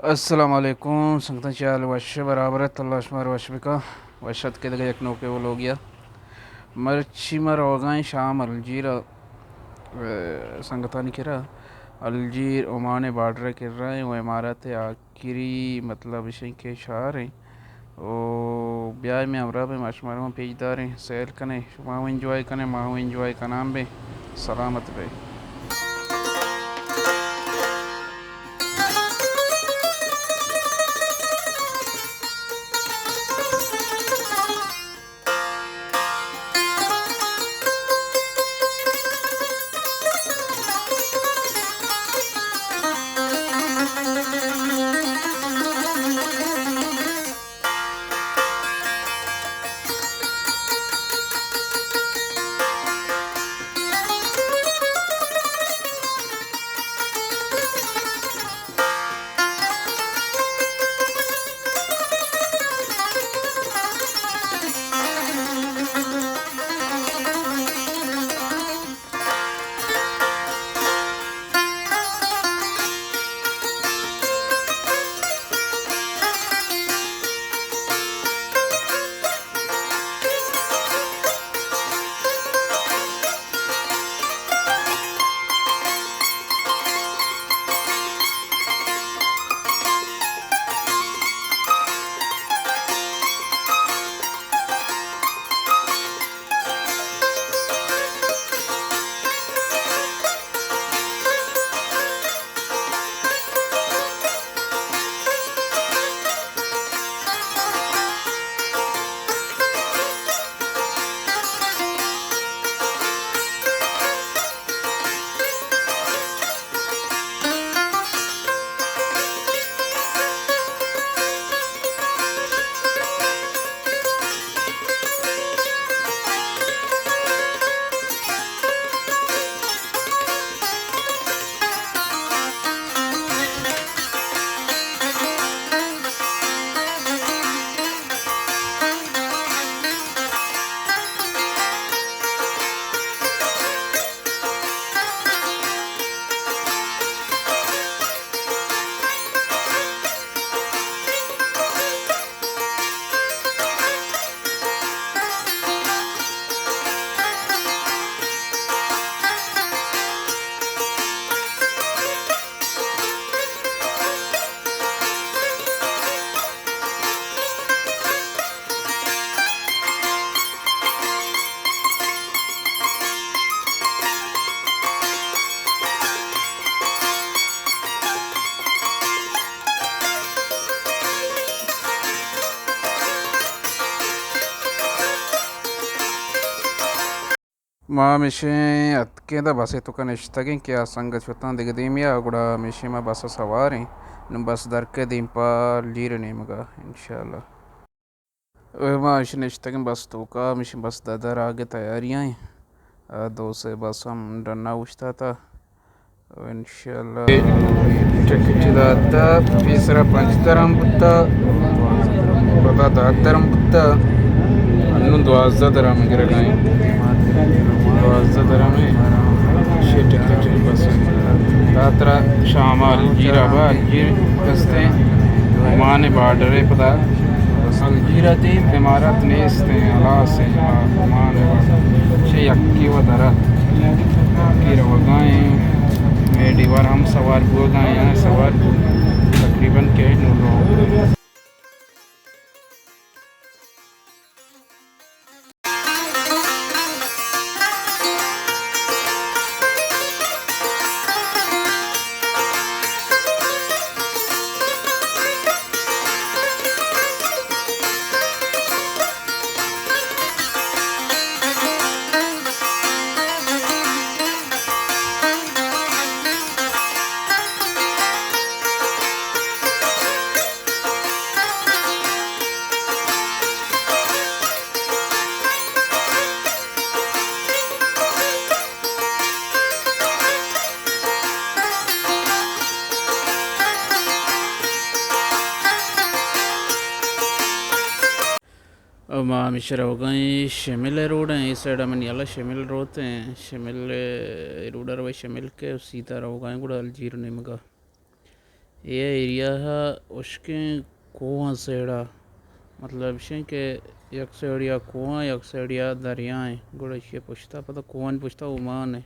السلام علیکم سنگتاں، چے حال؟ وش برابر ات؟ اللہ شمار وش بکا۔ وش اتکے دگہ یک نوکیں ولوگیا۔ مرچی ما روگائیں شام الجیر ء، سنگتانی کرا۔ الجیر عمان بارڈر ء کرا ایں و امارات ء آخری مطلب اش انت کہ شہر ایں۔ و بیائے مئے ہمراہ بئے، ما شمارا ہم پیش داریں، سیل کنیں، شما ہوں انجوائے کنیں، ما ہوں انجوائے کنان بیں۔ سلامت بئے۔ ما ہمیشیں اتکیں داں بس ء توکا نشتگیں کہ آ سنگت شتاں دگہ دیمے ء، گڑا ہمیشیں ما بس ء سواریں۔ نوں بس درکئے دیم پہ الجیر ء نیمگ ء انشاءاللہ۔ ما اش نشتگیں بس توکا، ہمیشیں بس داں در آگ ء تیاری ء ایں۔ آ دو سے بس ہم ڈنا اوشتاتا۔ انشاءاللہ۔ ٹکٹ داتا، پیسرا پنچ درہم بوتا، پدا دہ درہم بوتا، انوں دوازدہ درہم گرگائیں۔ دوازدہ درہم شے ٹکٹ بس۔ داترا شام الجیر آبا، الجیر کستیں عمان بارڈر پدا۔ الجیر ء دیم امارات نیست ایں، ہلاس ایں، عمان ء چہ یکے و درا یکے روگا ایں، مئے ڈیور ہم سوار بوگا ایں، سوار بو تقریباً کہ نوں رو۔ او ما ہمیشہ روگا ایں شمل ء روڈ ء، اے سائیڈ ء منی یلہ شمل روت ایں، شمل ء روڈ ء روئے شمل کہ سیدھا روگا ایں گڑا الجیر نیمگا۔ اے ایریا ءَ ہشکیں کوہاں سیڑا، مطلب اش انت کہ یک سیڑیا کوہاں، یک سیڑیا دریا ایں، گڑا ایشی پشتا پدا کوہانی پشتا عمان ایں۔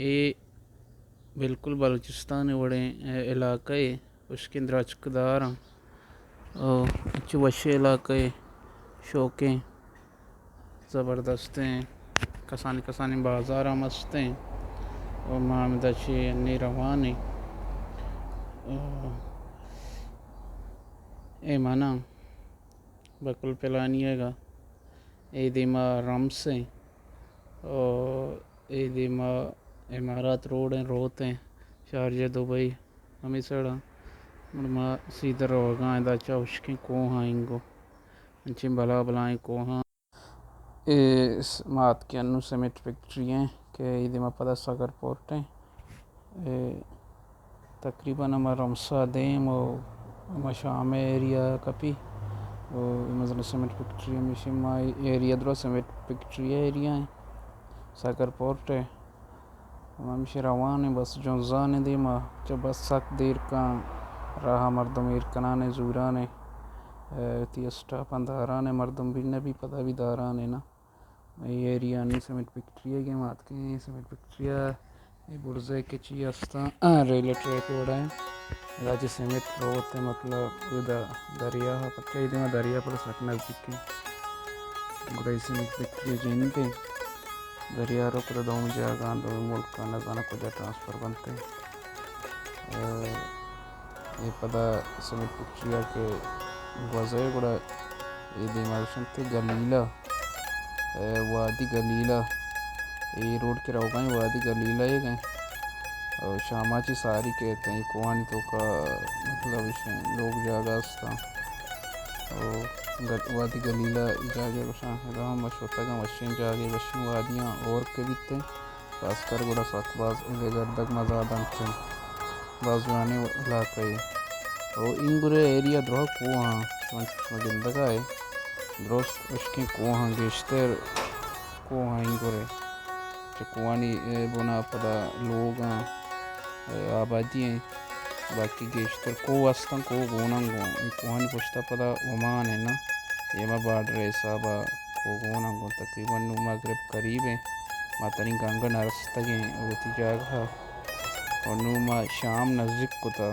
اے بالکل بلوچستان وڑیں علاقہ اے، ہشکیں درچک داراں۔ او چہ وشیں علاقہ اے، شوقیں۔ زبردستیں، کسانیں کسانیں بازار ہم استیں۔ او ما ہمدا چہ انی روان ایں۔ او اے منا بکل پلانی ءَ گا، اے دیما رمس ایں۔ او اے دیما امارات روڈ ایں، روت ایں، شارجہ دبئی ہمے سڑا۔ گڑا ما سیدھا روگا ایں، ادا چہ ہشکیں کوہاں انگو، انچیں بلا بلائیں کوہاں۔ اے س-، ما اتکیں انوں سیمنٹ فیکٹری ایں کہ اے دیما پدا ساگر پورٹ ایں۔ اے تقریباً ہما رمسا دیم و ہما شام ایریا کپی۔ و اے مزن سیمنٹ فیکٹری ہمیشی ما ایریا درا سیمنٹ فیکٹری ایریا ایں۔ ساگر پورٹ ایں۔ ہما ہمیشی روان ایں، بس جنزان ایں دیما۔ چہ بس سک دیر کن، راہ مردم ایر کنان ایں، زوران ایں۔ اے، وتی اسٹاپاں داران ایں، مردم بھی نہ بی، پدا بھی داران ایں نا۔ اے ایریا انی سیمنٹ فیکٹری ءَ گیں، ما اتکیں سیمنٹ فیکٹری ءَ۔ اے برزے کہ چی استاں، آ، ریلوے ٹریک وڑا ایں۔ ادا چہ سیمنٹ روت ایں، مطلب، ادا دریا ءَ، پچا اے دیما دریا پر سک نزدیک ایں۔ گڑا اے سیمنٹ فیکٹری جند ایں۔ دریا رو پدا دومی جاگہ، دومی ملک ءَ، نزاناں کجا ٹرانسفر بنت ایں۔ اے، اے پدا سیمنٹ فیکٹری ءَ کہ گوزے گڑا اے دیما گوشنت گلیلہ، اے وادی گلیلہ، اے روڈ کہ روگا ایں وادی گلیلہ ئیگ ایں۔ او شاما چی ساری کیت ایں، اے کوہانی توکا مطلب اش لوگ جاگہ استاں۔ او گل-، وادی گلیلہ اے جاگہ گوشاں، ادا ہم ما شتگاں، وشیں جاگہ، وشیں وادیاں، ہور کہ بیت ایں۔ خاص کر گڑا سک باز اے گردگ مزا دنت انت۔ باز جوانیں علاقہ اے۔ او اینگرے ایریا درا کوہاں، چون شما گندگا اے، درست ہشکیں کوہاں، گیشتر کوہاں اینگرے۔ چہ کوہانی، اے، بنا پدا لوگاں، اے، آبادی ایں۔ باقی گیشتر کوہ استاں، کوہ گوناں گوں۔ اے کوہانی پشتا پدا عمان ایں نا۔ اے ما بارڈر حسابا کوہ گوناں گوں۔ تقریباً نوں مغرب قریب ایں۔ ما تنیگا انگہ نہ رستگیں وتی جاگہا۔ و نوں ما شام نزیک کتا۔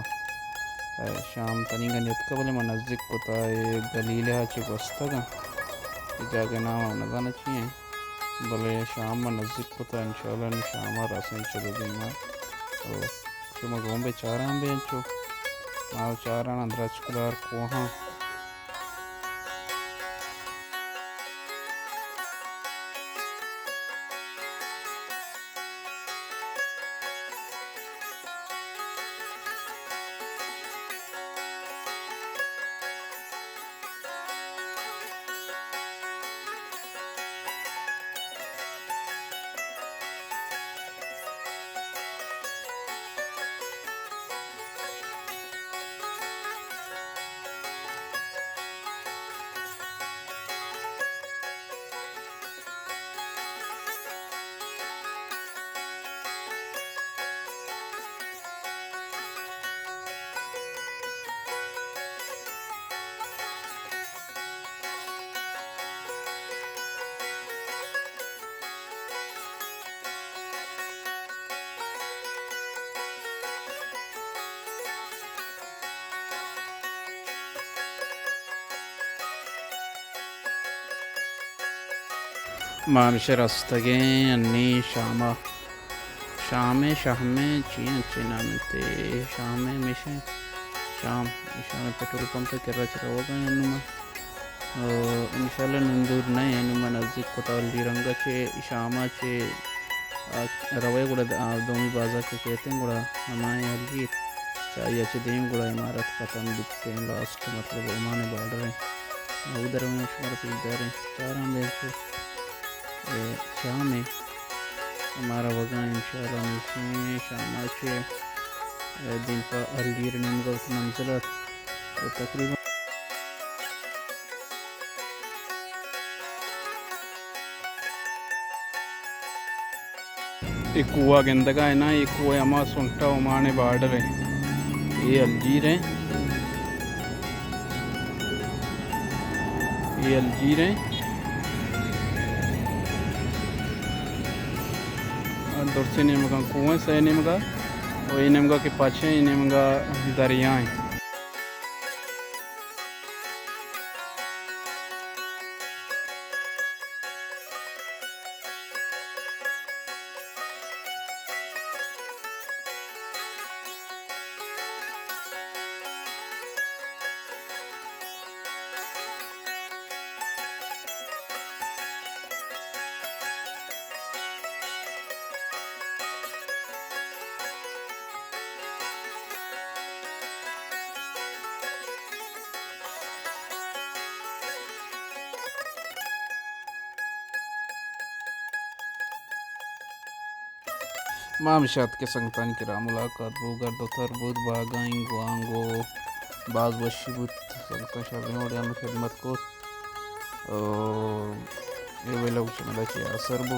اے، شام تنیگا نیتکا، بلے ما نزیک کتا۔ اے گلیلہ چہ گوستگاں۔ اے جاگہ نام ہم نزاناں چی ایں۔ بلے شام ما نزیک کتا، انشاءاللہ نوں شاما رسیں چلو دیما۔ او شما گوں بے چاراں بے انچو۔ ما چاراں درچکدار کوہاں۔ ما ہمیشہ رستگیں انی شاما۔ شامے، شہمے، چی انت، چی نام انت؟ اے شامے ہمیشہ۔ شام، اے شام پٹرول پمپ ءِ کرا چہ روگا انوں ما۔ او انشاءاللہ نوں دور نہ انوں ما نزیک کتا، الڈی رنگا چہ شاما چہ آ روئے گڑا د-، آ دومی بازار کہ کیتیں گڑا ہمائیں الڈی چاہی ءَ چہ دیم گڑا امارات ختم بیتیں، لاسٹ مطلب عمان بارڈر ایں۔ او در ہم شمارا پیش داریں، چاراں بے چو۔ اے شام ایں، ہمارا وگاں انشاءاللہ ہمیشیں شام ءَ چہ، اے، دیم پہ الڈیر نیمگا وتی منزل ءَ، اے، تقریباً اے کوہ گندگا ہے نا، اے کوہ ہما سنٹا عمان بارڈر ہے۔ اے الجیر ایں، اے الجیر ایں۔ آ درسیں نیمگاں کوہ ایں، سئے نیمگا، و اے نیمگا کہ پچ ایں، اے نیمگا دریا ایں۔ ما ہمیش اتکیں سنگتانی کرا ملاقات بو، گرد و تر بوت، باگاں گوانگو باز وشی بوت، سنگتاں شریں وڑے ہمے خدمت کت۔ او اے ویلاگ شمارا چہ آسر بو۔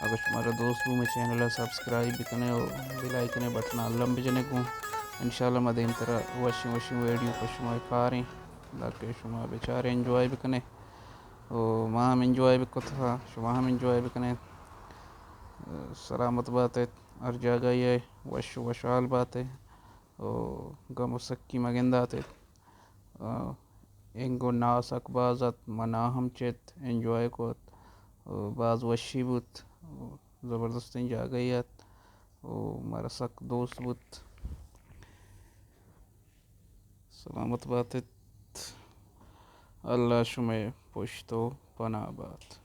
اگہ شمارا دوست بو، مئے چینل ءَ سبسکرائب بکنے و بیل آئیکن ءِ بٹن ءَ الم بجنے گوں۔ انشاءاللہ ما دیمترا وشیں وشیں ویڈیو پہ شما کاریں، تاکہ شما بچارے انجوائے بکنے۔ و ما ہم انجوائے بکت ہاں، شما ہم انجوائے بکنے۔ سلامت بات ات، ہر جاگہ ءَ وش و وشحال بات ات و غم و سکی مگندات ات۔ آ، انگو ناہ سک باز ات، من آ ہم چت، انجوائے کت و باز وشی بوت و زبردستیں جاگہے ات و مارا سک دوست بوت۔ سلامت بات ات۔ اللہ شمئے پشت و پناہ بات۔